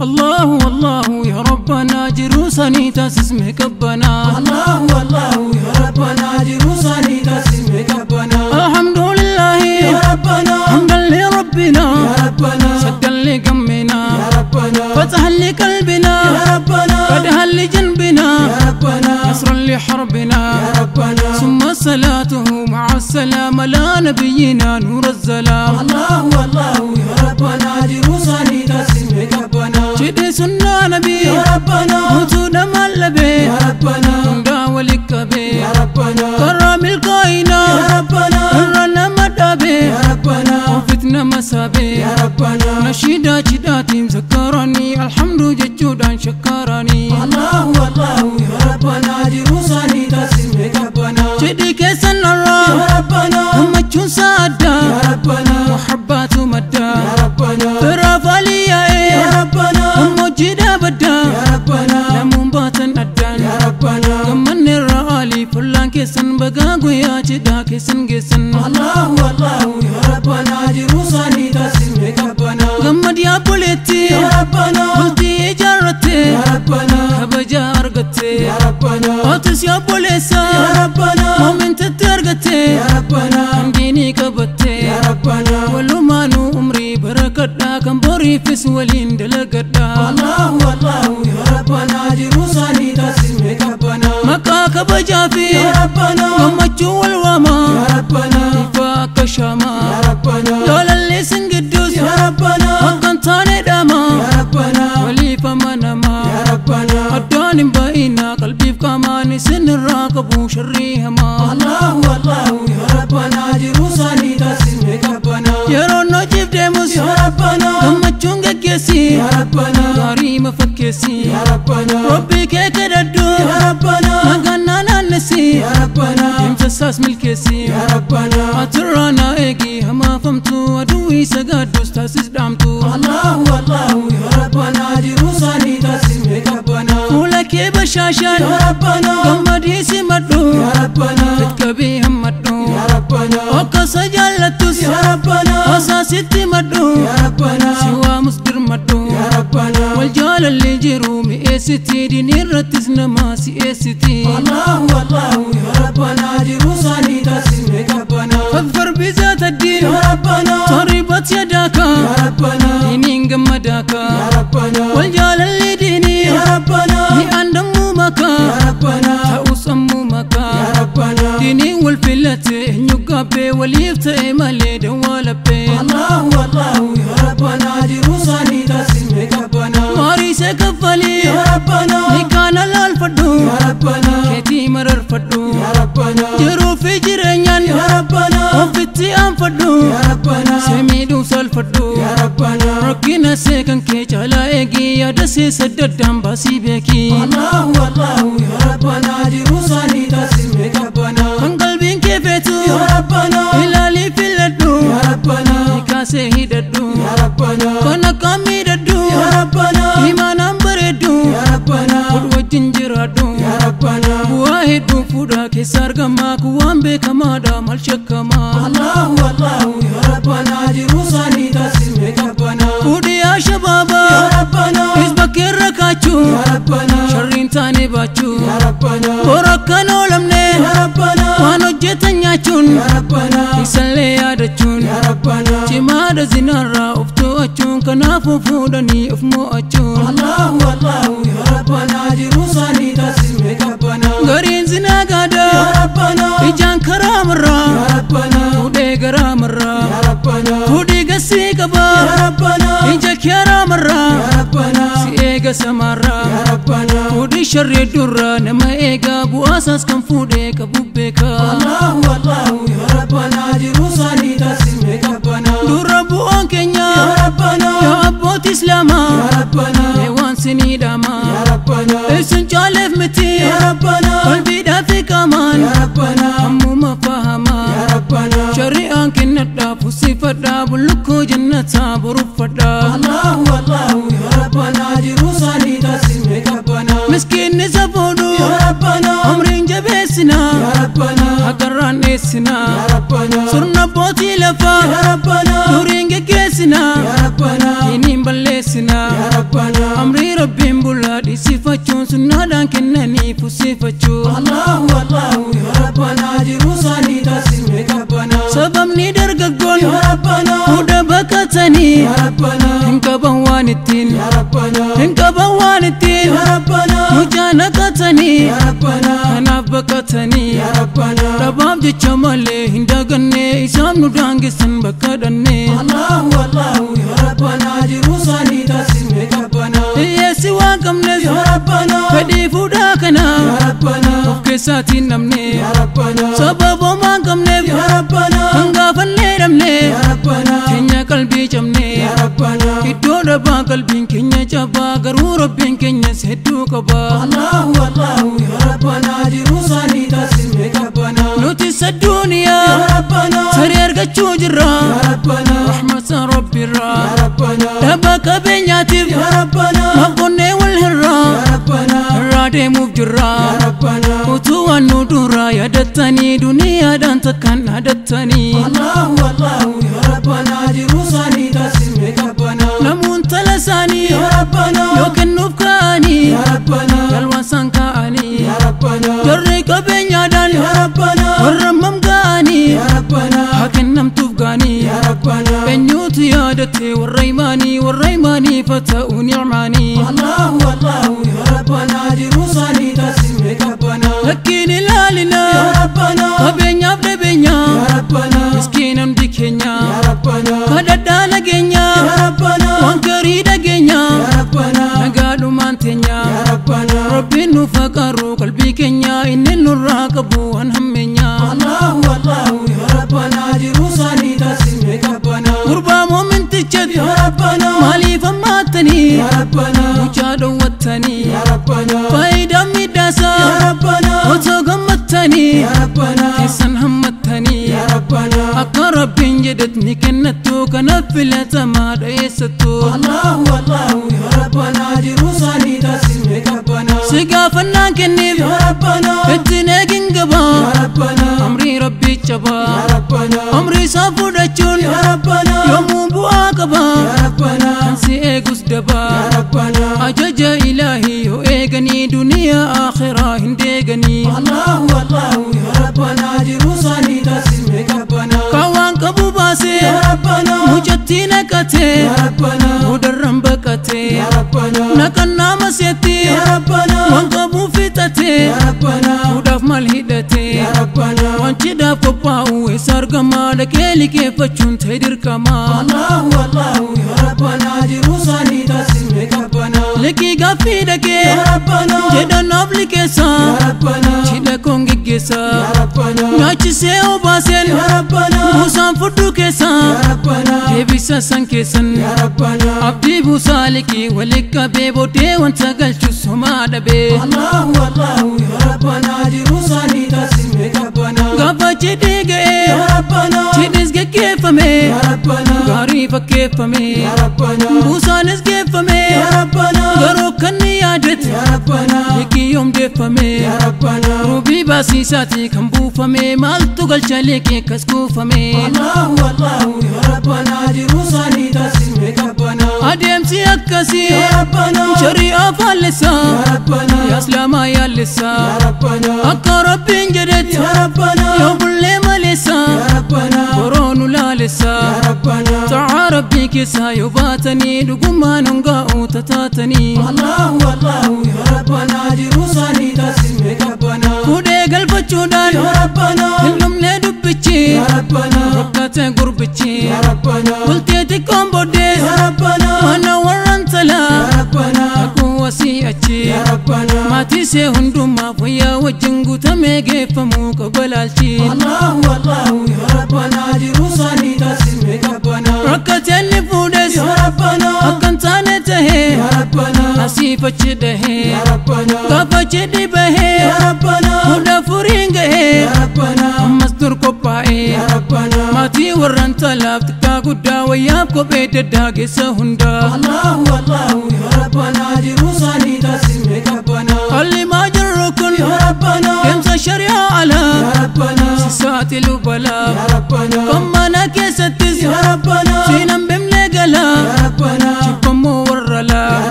الله الله يا ربنا جروسني تاسسمي كبنا الله الله يا ربنا جروسني تاسسمي كبنا الحمد لله يا ربنا حمدا لربنا يا ربنا سد لقمنا يا ربنا فتح لقلبنا يا ربنا فتح لجنبنا يا ربنا نصرا لحربنا يا ربنا ثم صلاته مع السلام على نبينا نور الظلام الله الله يا ربنا جروسني تاسسمي كبنا جدي سنة نبي يا ربنا وتونا ملبي يا ربنا ولك بي يا ربنا كرم القاينا يا ربنا رنا مدابي يا ربنا وفتنا مسابي يا ربنا نشيدا جداتي مذكرني الحمد جدودان شكرني الله الله يا ربنا جروسني تاسسمي كبنا جدي كسن الرا يا ربنا همتشون سادا يا ربنا وحبات مدا يا ربنا ترافالي يا ربنا همجدا بدا يا ربنا لمن باتن أدان يا ربنا كمن الرالي فلان كسن بقى قويا جدا كسن كسن الله الله يا ربنا جروسني تاسسمي كبنا غمد يا بوليتي يا ربنا قلتي جرتي يا ربنا كبجا أرقتي يا ربنا أتس يا بوليسا يا ربنا مؤمن تترقتي يا ربنا عنديني كبتي يا ربنا ولمانو عمري بركتنا كم بري في سولين دلقتنا الله الله يا ربنا جروسني تاسسمي كبنا مكا كبجا في يا ربنا غمتشو والوما يا ربنا فاك شاما يا ربنا لولا اللي سنقدوس يا ربنا وكنتاني داما يا ربنا ولي فمنما يا ربنا أداني بإنا قلبي في كمان سن الراقب وشريهما الله الله يا ربنا جروسني تاسسمي كبنا يرون نجيب ديموس يا ربنا غمتشون قيسي يا ربنا غاري مفكسي يا ربنا ربي كيكددو يا ربنا مغانا نانسي يا ربنا يمتساس ملكسي يا ربنا أترانا إيجي هما فمتو أدوي سقادوس تاسس دامتو الله الله يا ربنا جروسني تاسسمي كبنا فولك بشاشان يا ربنا غمدي سمدو يا ربنا تتكبي همدو يا ربنا وكسا جالتوس يا ربنا أساسي مدو يا ربنا سوى مصدر مدو يا ربنا والجال اللي جرو مئستي ديني رتزنا ما سيستي الله الله يا ربنا جروسني تاسسمي كبنا فاظفر بذات الدين يا ربنا طربت يداك يا ربنا دينين قمداك يا ربنا والجال اللي ديني يا ربنا لأندمو مكا يا ربنا تأوس أمو مكا يا ربنا ديني والفلة نقابي وليفت مالي دوالبي الله الله يا ربنا جروسني تاسسمي كبنا ماريس كفلي يا ربنا نكان الفدو يا ربنا كتي مرر فدو يا ربنا جرو في جرنيان يا ربنا وفتي أم فدو يا ربنا سميدو سال فدو يا ربنا ركنا سكن كي چلا اگي يا دسي سددام باسي بكي الله الله يا ربنا جروسني تاسسمي كبنا من قلبي كيفتو يا ربنا هلالي في اللدو يا ربنا كاسه هددو يا ربنا كنا كامي ددو يا ربنا إيمانam bareedu يا ربنا wajjin jiraadhu يا ربنا bu'aa hedduu fuudhaa keessa argamaa kuwaan beekamaadha maal shakkamaa الله الله يا ربنا جروسني تاسسمي كبنا fuudhii yaa shabaabaa يا ربنا isbakkeerra kaachuu يا ربنا sharriin taane baachuu يا ربنا bora akkan oolamne يا ربنا waan hojjetan nyaachuun يا ربنا isallee yaadachuun يا ربنا cimaadha zinaarraa of to'achuun kanaafuu fuudhanii of mo'achuun الله الله يا ربنا جروسني تاسسمي كبنا gariin zinaa gaadaa يا ربنا ijaan karaa marraa يا ربنا fuudhee garaa marraa يا ربنا fuudhii gasii qabaa يا ربنا ija keeraa marraa يا ربنا si eega samaarraa يا ربنا fuudhii sharree durraa nama eegaa bu'aasaas kan fuudhee qabu beekaa الله الله يا ربنا جروسني تاسسمي كبنا dura bu'aan keenya يا ربنا yaa abbootii islaamaa يا ربنا mee waan sinii dhaamaa يا ربنا isin caaleef miti يا ربنا qalbiidhaa fi qaamaan يا ربنا ammuma fahamaa يا ربنا shari'aan kennadhaa fussifadhaa bullukkoo jannataa boruffadhaa الله الله يا ربنا جروسني تاسسمي كبنا miskiinni safuudhu يا ربنا umriin jabeessinaa يا ربنا haqarraan dheessinaa يا ربنا sirna abbootii lafaa يا ربنا duriin geggeessinaa يا ربنا diiniin balleessinaa يا Rabbana Amrii Rabbiin bulaa dhiisifachuun sunnaadhaan kennanii fusiifachuu Allahu Allahu ya Rabbana jiruu isaanii taasisne qabbana Sababni dargaggoon Ya Rabbana fuudha baqatanii Ya Rabbana hin qaban waan ittiin Ya Rabbana hin qaban waan ittiin Ya Rabbana mucaa naqatanii Ya Rabbana kanaaf baqatanii Ya Rabbana dhabaaf jecha malee hin daganne isaan nu daangessan bakka dhanne Allahu Allahu ya Rabbana jiruu isaanii taasisne qabbana Hiyyeessi waan qabnes Ya Rabbana fedhii fuudhaa kana Ya Rabbana of keessaatiin namne Ya Rabbana sababa homaa hin qabneef Ya Rabbana kan gaafannee dhabne Ya Rabbana keenya qalbii cabne Ya Rabbana iddoo dhabaa qalbiin keenya cabaa garuu rabbiin keenyas hedduu qaba Allahu Allahu ya Rabbana jiruu isaanii taasisne qabbana Nuti duniyaa Ya Rabbana tarii argachuu jirra Ya Rabbana rahmata rabbiirraa Ya Rabbana dhaba qabeenyaatiif Ya Rabbana maqonnee wal hirraa Ya Rabbana irraa deemuuf jirra Ya Rabbana utuu waan nu duraa yaadattanii duniyaadhaan takkaan dhaadattanii Allahu Allahu ya Rabbana jiruu isaanii taasisne qabbana Namuun tala isaanii Ya Rabbana yoo kennuuf ka'anii Ya Rabbana jalwaan ka'anii Ya Rabbana jarri qabeenyaadhaan Ya Rabbana warra hammam ga'anii Ya Rabbana haa kennamtuuf ga'anii Ya Rabbana eenyutu yaadatte warra imaanii warra imaanii fata'uu nicmaanii Allahu Allahu ya Rabbana jiruu isaanii taasisne qabbana Lakkiin ilaalina Ya Rabbana qabeenyaaf dhabeenya Ya Rabbana miskiin hundi keenya Ya Rabbana kadhadhaa nageenya Ya Rabbana waan garii dhageenya Ya Rabbana nagaadhumaan teenya Ya Rabbana Rabbiin nu faqaru qalbii keenya inni nurraa qabu waan hammeenya Allahu Allahu ya Rabbana jiruu isaanii taasisne qabbana Gurbaa moomintichatti Ya Rabbana maaliif hammaattanii Ya Rabbana mucaa dhowwattanii Ya Rabbana faayidaan miidhaasaa Ya Rabbana otoo gammattanii Ya Rabbana keessan hammattanii Ya Rabbana akka rabbiin jedhet ni kennattu kanaaf filatamaa dheessattu Allahu Allahu ya Rabbana jiruu isaanii taasisne qabbana Si gaafannaan kenniif Ya Rabbana ittiin eegin gabaa Ya Rabbana amrii rabbii cabaa Ya Rabbana amrii isaa fudhachuun Ya Rabbana yoomuu bu'aa qabaa Ya Rabbana kan si eegus dabaa Ya Rabbana ajaja ilaahii yoo eeganii duniyaa akhiraa hin deeganii Allahu Allahu ya Rabbana jiruu isaanii taasisne qabbana Kan waan qabu baasee Ya Rabbana mucattii naqatee Ya Rabbana mudarran baqatee Ya Rabbana naqannaa maseetti Ya Rabbana waan qabu fixatee Ya Rabbana fuudhaaf maal hidhatee Ya Rabbana waan cidhaaf qophaa'u eessa argamaa dhaqee liqeeffachuun ta'e dirqamaa Allahu Allahu ya Rabbana jiruu isaanii taasisne qabbana Liqii gaaffii dhaqee Ya Rabbana jedhanaaf liqeessa Ya Rabbana cidha koon geggeessa Ya Rabbana nyaachisee obaaseen Ya Rabbana buusaan fudhu keessa Ya Rabbana deebisa san keessan Ya Rabbana abdii buusaa liqii walitti qabee booddee wanta galchu somaa dhabee Allahu Allahu ya Rabbana jiruu isaanii taasisne qabbana gaafa cidhii ga'ee Ya Rabbana cidhis geggeeffame Ya Rabbana gaarii fakkeeffame Ya Rabbana buusaanis geeffame Ya Rabbana garuu kan ni yaadate Ya Rabbana liqii yoom deeffame Ya Rabbana rubii baasiisaati kan buufame maaltu galcha liqii akkas kuufame Allahu Allahu ya Rabbana jiruu isaanii taasisne qabbana Adeemsi akkasii Ya Rabbana shari'aa faallessaa Ya Rabbana yaa islaamaa yaallessaa Ya Rabbana akka rabbiin jedhetti Ya Rabbana yoo bullee maleessaa Ya Rabbana boroo nu laalessaa Ya Rabbana Ta'aa rabbii keessaa yoo baatanii dhugumaan hongaa'uu tataatanii Allahu Allahu ya Rabbana jiruu isaanii taasisne qabbana Fuudhee galfachuudhaan Ya Rabbana hin dhumne dubbichi Ya Rabbana rakkate gurbichi Ya Rabbana bultee xiqqoon booddee Ya Rabbana mana warran talaa Ya Rabbana dhaquu asii achi Ya Rabbana maatii see hundumaaf wayyaa wajjin guutamee geeffamuu qaba laalchi Allahu Allahu ya Rabbana jiruu isaanii taasisne qabbana Rakkateen ni fuudhes Ya Rabbana akka hin taane tahee Ya Rabbana asiif achi dhahee Ya Rabbana gaafa cidhi bahee Ya Rabbana fuudha furiin gahee Ya Rabbana ammas dur qophaa'ee Ya Rabbana maatii warran talaaf xiqqaa guddaa wayyaaf kophee daddaa geessa hundaa Allahu Allahu ya Rabbana jiruu isaanii taasisne qabbana Haalli jirru kun Ya Rabbana deemsa shari'aa alaa Ya Rabbana si saaxilu balaa Ya Rabbana kan mana keessattis Ya Rabbana siinan bimne galaa Ya Rabbana jibbammoo warra laa Ya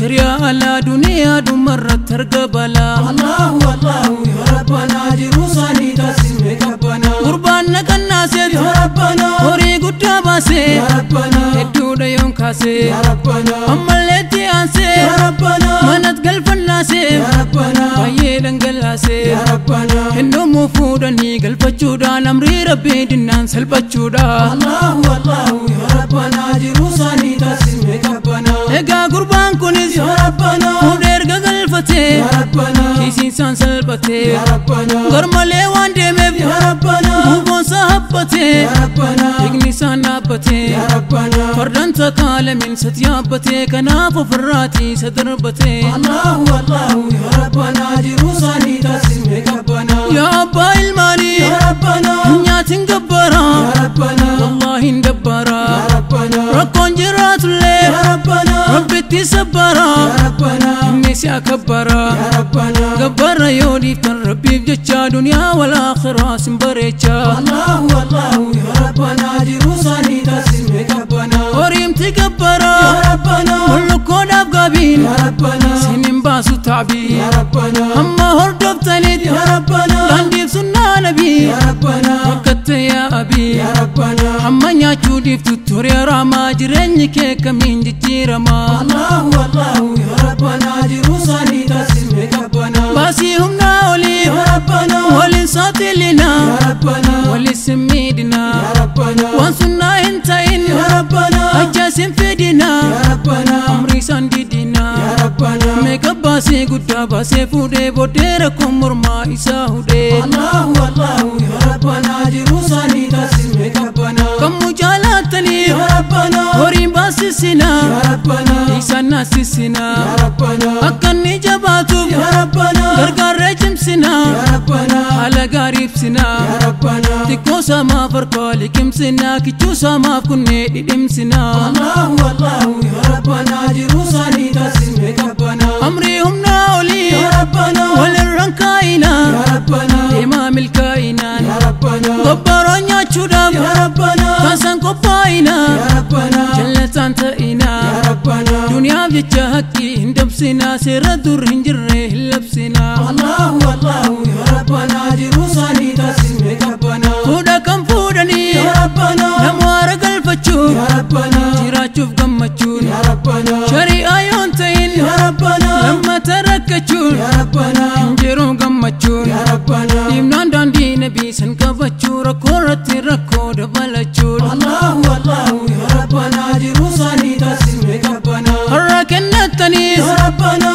Shari'a alaa duniyaa dhumarratti arga balaa. Allahu Allahu ya Rabbana jiruu isaanii taasisne qabbanaa. Gurbaan naqannaaseet Ya Rabbana horii guddaa baasee Ya Rabbana hedduudha yoon kaasee Ya Rabbana ammallee itti aansee Ya Rabbana manat galfannaasee Ya Rabbana baay'ee dhangalaasee Ya Rabbana Hindummuu fuudhanii galfachuudhaan amrii rabbii dinnaan salphachuudha. Allahu Allahu ya Rabbana jiruu isaanii taasisne qabbanaa. Egaa gurbaan kunis Ya Rabbana fuudhee erga galfatee Ya Rabbana kiisiin salphatee Ya Rabbana garmalee waan deemeef Ya Rabbana guuboonsa haphatee Ya Rabbana dhiigni isaan dhaabbatee Ya Rabbana fardaan takaalamiin sati yaabbatee kanaaf ofirraatii isa darbatee. Allahu Allahu ya Rabbana jiruu isaanii taasisne qabbanaa. Yaa abbaa ilmaanii Ya Rabbana nyaatiin gabbaraa Ya Rabbana wallaahi hin dabbaraa Ya Rabbana rakkoon jiraatullee Ya Rabbana rabbitti sabbaraa Ya Rabbana inni si akabbaraa Ya Rabbana gabbara yoo dhiiftan rabbiif jecha duniyaa wal aakhiraa sin bareechaa. Allahu Allahu ya Rabbana jiruu isaanii taasisne qabbanaa. Horiimti gabbaraa Ya Rabbana mullukkoodhaaf gaabiin Ya Rabbana sin hin baasu taabii Ya Rabbana hamma hordoftanitti Ya Rabbana daandiif sunnaa nabii Ya Rabbana rakkatte yaa abii Ya Rabbana hamma nyaachuu dhiiftu ture raamaa jireenyi kee kamiin jijjiiramaa. Allahu Allahu ya Rabbana jiruu isaanii taasisne qabbanaa. Baasii humnaa olii Ya Rabbana waliin saaxilinaa Ya Rabbana walis hin miidhinaa Ya Rabbana waan sunnaa hin ta'in Ya Rabbana achaas hin fidinaa Ya Rabbana amrii isaan didinaa. Ya Rabbana Meeqa baasee guddaa baasee fuudhee booddee rakkoon mormaa isaa hudhee. Allahu Allahu ya Rabbana jiruu isaanii taasisne qabbanaa. Kan mucaa laattaniif Ya Rabbana horiin baasisinaa Ya Rabbana isaan naasisinaa Ya Rabbana akka inni jabaatuuf Ya Rabbana gargaarree cimsinaa Ya Rabbana haala gaarii ibsinaa Ya Rabbana xiqqoo samaaf harkaa liqimsinaa kichuu samaaf kunnee dhidhimsinaa. Allahu Allahu ya Rabbana jiruu isaanii taasisne qabbanaa. Amrii humnaa olii Ya Rabbana walirraan kaa'inaa Ya Rabbana deemaa milkaa'inaan Ya Rabbana gobbaroo nyaachuudhaaf Ya Rabbana taasaan qophaa'inaa Ya Rabbana jallataan ta'inaa Ya Rabbana duniyaaf jecha haqqii hin dabsinaa seera dur hin jirre hin labsinaa. Allahu Allahu ya Rabbana jiruu isaanii taasisne qabbanaa. Fuudha kan fuudhanii Ya Rabbana nama haara galfachuuf Ya Rabbana jiraachuuf gammachuun Ya Rabbana shari'aa yoon ta'in Ya Rabbana lammata rakkachuun Ya Rabbana hin jiru gammachuun Ya Rabbana dhiibnaan daandii nabii san qabachuu rakkoo irratti rakkoo dabalachuun. Allahu Allahu ya Rabbana jiruu isaanii taasisne qabbanaa. Har'a kennattaniis Ya Rabbana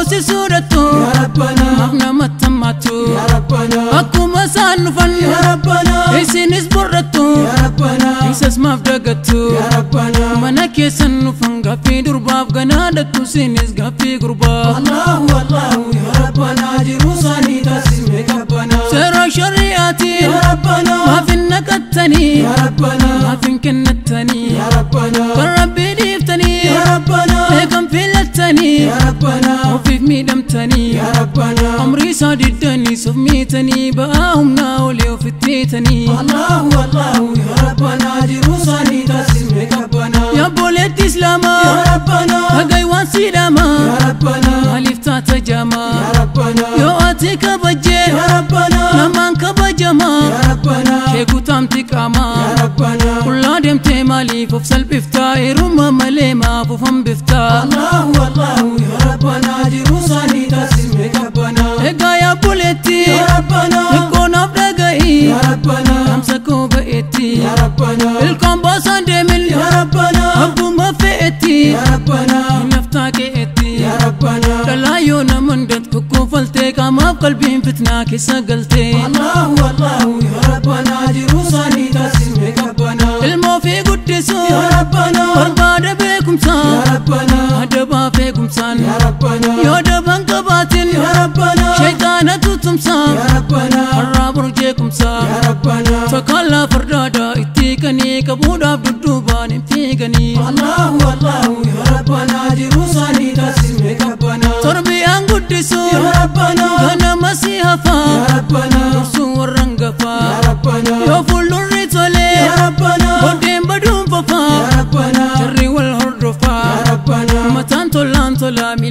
gorfoosisuudhattu Ya Rabbana maaf namatti hammaatu Ya Rabbana akkuma isaan dhufan Ya Rabbana isinis borrattu Ya Rabbana isas maaf dagattu Ya Rabbana mana keessan dhufan gaaffii durbaaf ganaa dhattu isinis gaaffii gurbaa. Allahu Allahu ya Rabbana jiruu isaanii taasisne qabbanaa. Seera shari'aatiin Ya Rabbana maaf hin naqattanii Ya Rabbana maaf hin kennattanii Ya Rabbana kan rabbii dhiiftanii Ya Rabbana beekan filattanii Ya Rabbana ofiif miidhamtanii Ya Rabbana amrii isaa diddanii sof miitanii ba'aa humnaa olii ofitti hiitanii. Allahu Allahu ya Rabbana jiruu isaanii taasisne qabbanaa. Yaa obboleetti Islaamaa Ya Rabbana hagay waan siidhamaa Ya Rabbana maaliif taata jaamaa Ya Rabbana yoo ati kabajjee Ya Rabbana namaan kabajamaa Ya Rabbana kee kutaamti qaamaa Ya Rabbana qullaa deemtee maaliif of salphiftaa heeruma malee maaf of hambiftaa. Allahu Allahu ya Rabbana jiruu isaanii taasisne qabbanaa. Egaa yaa obboleetti Ya Rabbana xiqqoo naaf dhaga'i Ya Rabbana dhaamsa koo ba'eetti Ya Rabbana ilkaan baasaan deemin Ya Rabbana abbuma fe'etti Ya Rabbana naftaa ke'etti Ya Rabbana dhalaa yoo naman dat kokkoofaltee qaamaaf qalbiin fitnaa keessa galtee. Allahu Allahu ya Rabbana jiruu isaanii taasisne qabbanaa. Ilmoo fi guddisuu Ya Rabbana barbaada beekumsaa Ya Rabbana adabaa beekumsaan Ya Rabbana yoo daban qabaatin Ya Rabbana shayxaanatu tumsaa Ya Rabbana har'aa borjeekumsaa Ya Rabbana takallaa fardaadhaa itti kanii qabuudhaaf dudduubaan hin fiiganii. Allahu Allahu ya Rabbana jiruu isaanii taasisne qabbanaa. Torbiyaan guddisuu Ya Rabbana ganama si hafaa Ya Rabbana dursuu warran gafaa Ya Rabbana yoo fuuldurri tolee Ya Rabbana booddeen baduun fafaa Ya Rabbana jarri wal hordofaa Ya Rabbana mataan tolaan tolaa miila.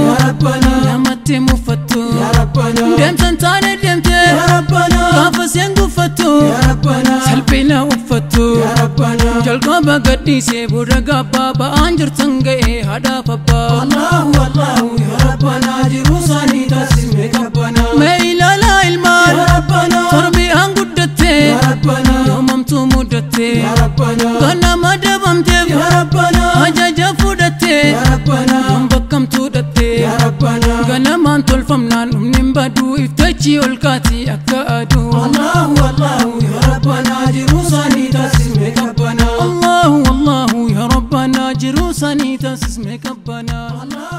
Yaa Rabbana, namatti muffattu. Yaa Rabbana, Deemsan taane deemte, Yaa Rabbana, gaafa seen guffattu, Yaa Rabbana, salphina uffattu. Yaa Rabbana, Jalqaba gadhiisee booda gaabbaa ba'aan jirtan ga'ee haadhaaf abbaa. Allahu Allahu yaa Rabbana, jiruu isaanii taasisne qabbana. Mee ilaalaa ilmaan Yaa Rabbana, torbiyaan guddattee, Yaa Rabbana, yoomamtuu muddattee, Yaa Rabbana, ganama dabamteef Yaa Rabbana, ajaja fudhattee, Yaa Rabbana, yoom bakkamtuu dhattee. Yaa Rabbana, Ganamaan tolfamnaan dhumni hin baduu, iftachi ol kaati akka aduu. Allahu Allahu yaa Rabbana, jiruu isaanii taasisne qabbana. Allahu Allahu yaa Rabbanaa, jiruu isaanii taasisne qabbanaa. Allahu